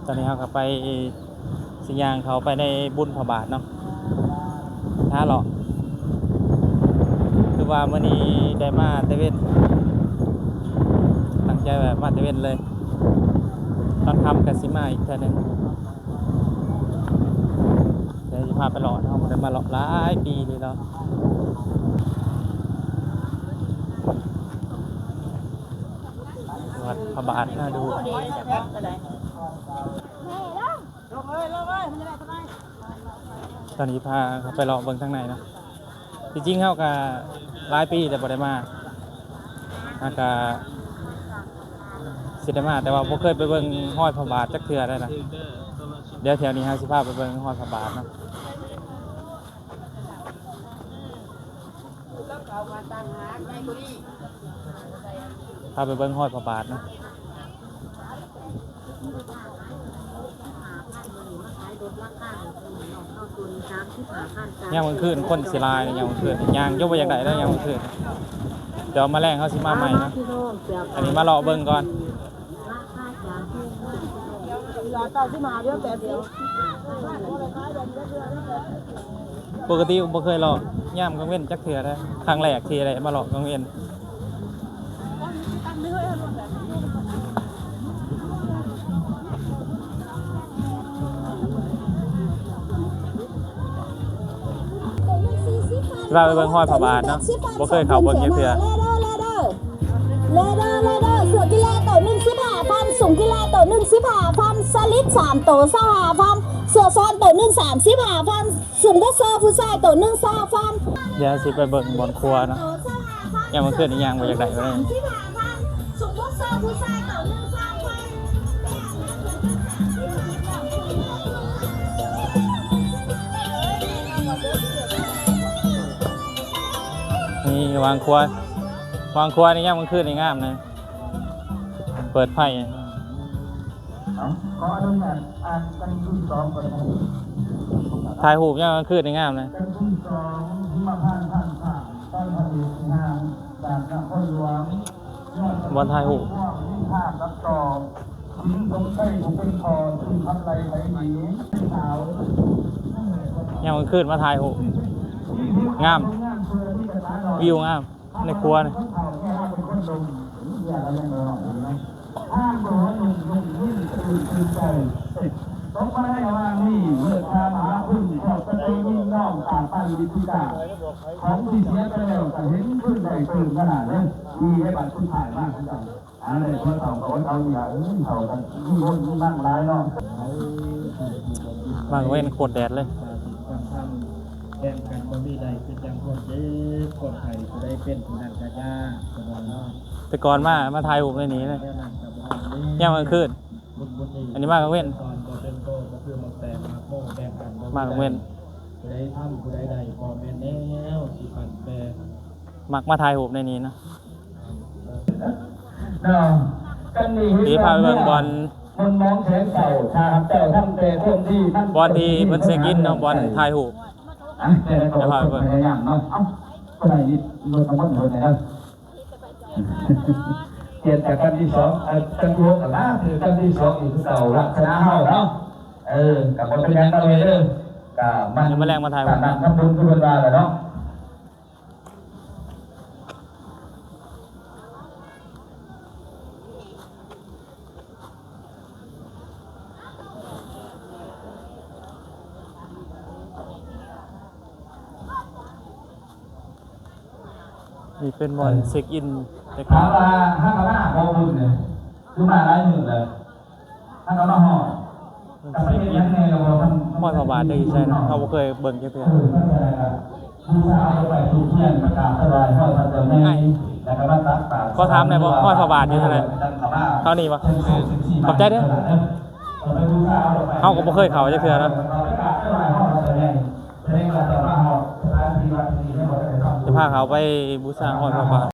ຕອນນີ້ເຮົາກໍໄປ ຊິຍ່າງເຂົ້າໄປໃນບຸນພະບາດເນາະ ຫາເລາະ. ຄືວ່າມື້ນີ້ໄດ້ມາແຕ່ເວັນ ຕັ້ງໃຈວ່າມາແຕ່ເວັນເລີຍ ຕອນຄ່ຳກໍຊິມາອີກເທື່ອໜຶ່ງ. ດຽວຊິພາໄປເລາະ ເຮົາບໍ່ໄດ້ມາເລາະຫຼາຍປີເລີຍເນາະ. ວັດພະບາດນາດູ ຕອນນີ້ພາເຂົ້າໄປເລາະເບິ່ງທາງໃນເນາະ. ທີ່ຈິງເຮົາກໍຫຼາຍປີແລ້ວບໍ່ໄດ້ມາ ເຮົາກໍຊິໄດ້ມາ ແຕ່ວ່າບໍ່ເຄີຍໄປເບິ່ງຮອຍພະບາດຈັກເທື່ອເລີຍນະ. ດຽວແຖວນີ້ເຮົາຊິພາໄປເບິ່ງຮອຍພະບາດເນາະ. ພາໄປເບິ່ງຮອຍພະບາດເນາະ. ຍາມກາງຄືນຄົນຊິຫຼາຍ ຍາມກາງຄືນຍ່າງຈົນບໍ່ຢາກໄດ້ແລ້ວຍາມກາງຄືນ. ດຽວມາແລງເຮົາຊິມາໃໝ່ເນາະ. ອັນນີ້ມາເລາະເບິ່ງກ່ອນ. ປົກກະຕິບໍ່ເຄີຍເລາະຍາມກາງເວັນຈັກເທື່ອເດ້ ຄັ້ງແລກທີ່ໄດ້ມາເລາະກາງເວັນ. ຊິພາໄປເບິ່ງຮອຍພະບາດເນາະ ບໍ່ເຄີຍເຂົ້າເບິ່ງຈັກເທື່ອ. ເລເດີ ເລເດີ ເສືອກິເລໂຕໜຶ່ງ ສິບຫ້າພັນ, ຊຸງກິເລໂຕໜຶ່ງ ສິບຫ້າພັນ, ສະລິດສາມໂຕ ຊາວຫ້າພັນ, ເສືອຊ້ອນໂຕໜຶ່ງ ສາມສິບຫ້າພັນ, ຊຸງບົກເຊີຜູ້ຊາຍໂຕໜຶ່ງ ຊາວພັນ. ດຽວຊິໄປເບິ່ງບ່ອນຄົວເນາະ. ຍາມກາງຄືນນີ້ຍ່າງບໍ່ຢາກໄດ້ປານໃດ. ນີ້ວາງຄົວ ວາງຄົວນີ້ຍາມກາງຄືນນີ້ງາມນະ ເປີດໄຟ. ເອົ້າ ຂໍອະນຸຍາດອ່ານກັນທີສອງກ່ອນນະ. ຖ່າຍຮູບຍາມກາງຄືນນີ້ງາມນະ. ກັນທີສອງ ຫິມະພານ ຜ່ານ ຜ່ານ ຕ້ອນພະເອກ ງາມ ຈາກນະຄອນຫຼວງ ບ່ອນຖ່າຍຮູບ. ມີພາບຕັດຕໍ່ ສິງສົງໄຊ ຜູ້ເປັນພໍ່ ຊື່ຄຳໄລ ໄພດີ ສາວ ຍາມກາງຄືນມາຖ່າຍຮູບ ງາມ ວິວງາມ ໃນຄົວນີ້. ທ່ານບໍ່ເຫັນໜຸ່ມນຸ່ງຍິ້ມຊື່ນຊື່ນໃຈ ຕົກມາໃນລະຫວ່າງນີ້ ເລີດຊາມຫາຄຸນ ຂອບພະຄຸນຍິນຍອມຕາມປັນວິທີການ ຂອງທີ່ເສຍໄປແລ້ວກໍເຫັນຄືນໄດ້ຕື່ມຂະໜາດເດ້. ດີໃນບັດສຸດທ້າຍມາຄືເກົ່າ ອັນໃດຄົນເຖົ້າກໍອົດເອົາຢູ່ລະ ເອີ ເຖົ້າກັນມີຄົນມີມັນຫຼາຍເນາະ. ມາກາງເວັນໂຄດແດດເລີຍ. ແບ່ງກັນບໍ່ມີໄດ້ ຄືຈັ່ງຄົນເຈັບຄົນໄຂ້ ຜູ້ໃດເປັນຜູ້ນັ້ນກະຢາກ ແຕ່ກ່ອນມາ ມາຖ່າຍຮູບໃນນີ້ເລີຍ ຍາມກາງຄືນ. ອັນນີ້ມາກາງເວັນ ມາກາງເວັນ ຜູ້ໃດທຳຜູ້ໃດໄດ້ ບໍ່ແມ່ນແນວຊິປັນແປ ມັກມາຖ່າຍຮູບໃນນີ້ນະ. ເນາະ ກັນນີ້ເຫັນ ຊິພາໄປເບິ່ງບ່ອນ ຄົນມອງແສງເຊົ້າ ຖ້າຫາກເຈົ້າທຳແຕ່ຄວາມດີ ມັນ ບ່ອນທີ່ເພິ່ນເຊັກອິນເນາະ ບ່ອນຖ່າຍຮູບ. ອ່ະ ແຕ່ລະກໍ ຈະພາໄປເບິ່ງ ພະຍາຍາມເນາະ. ເອົ້າ ຜູ້ໃດມີລົດນ້ຳມັນເພິ່ນແດ່ເດີ ປ່ຽນຈາກກັນທີສອງ ເອີ ກັນທີຫົກກັນນະ ຄືກັນທີສອງອີກຄືເກົ່າ ລັກສະນະເຮົາເນາະ. ເອີ ກໍບໍ່ເປັນຫຍັງເນາະເວີຍເດີ ກໍມັນ ດຽວມາແລງມາຖ່າຍຮູບ ຕາມນັ້ນທຳບຸນຄືເພິ່ນວ່າແຫຼະເນາະ. ນີ້ເປັນບ່ອນ ເອີ ເຊັກອິນ ຖາມວ່າຫາກະມາບໍ່ບຸນນີ້ ຄືມາຫຼາຍມື້ແລ້ວ ຫາກະມາຮອດ ມັນເຊັກອິນ ຮອຍພະບາດໄດ້ຢູ່ໃສນະ ເຮົາບໍ່ເຄີຍເບິ່ງຈັກເທື່ອ. ບູຊາເອົາໄປທູບທຽນໄປກາບຖວາຍຮອຍພະເຈົ້າໃຫຍ່ ແລ້ວກໍມາຕັກບາດ. ຂໍຖາມແດ່ບໍ່ ຮອຍພະບາດຢູ່ທາງໃດ? ເທົ່ານີ້ບໍ່? ຂອບໃຈເດີ. ເຮົາກໍບໍ່ເຄີຍເຂົ້າຈັກເທື່ອເນາະ. ຈະພາເຂົາໄປບູຊາຮອຍພະບາດ.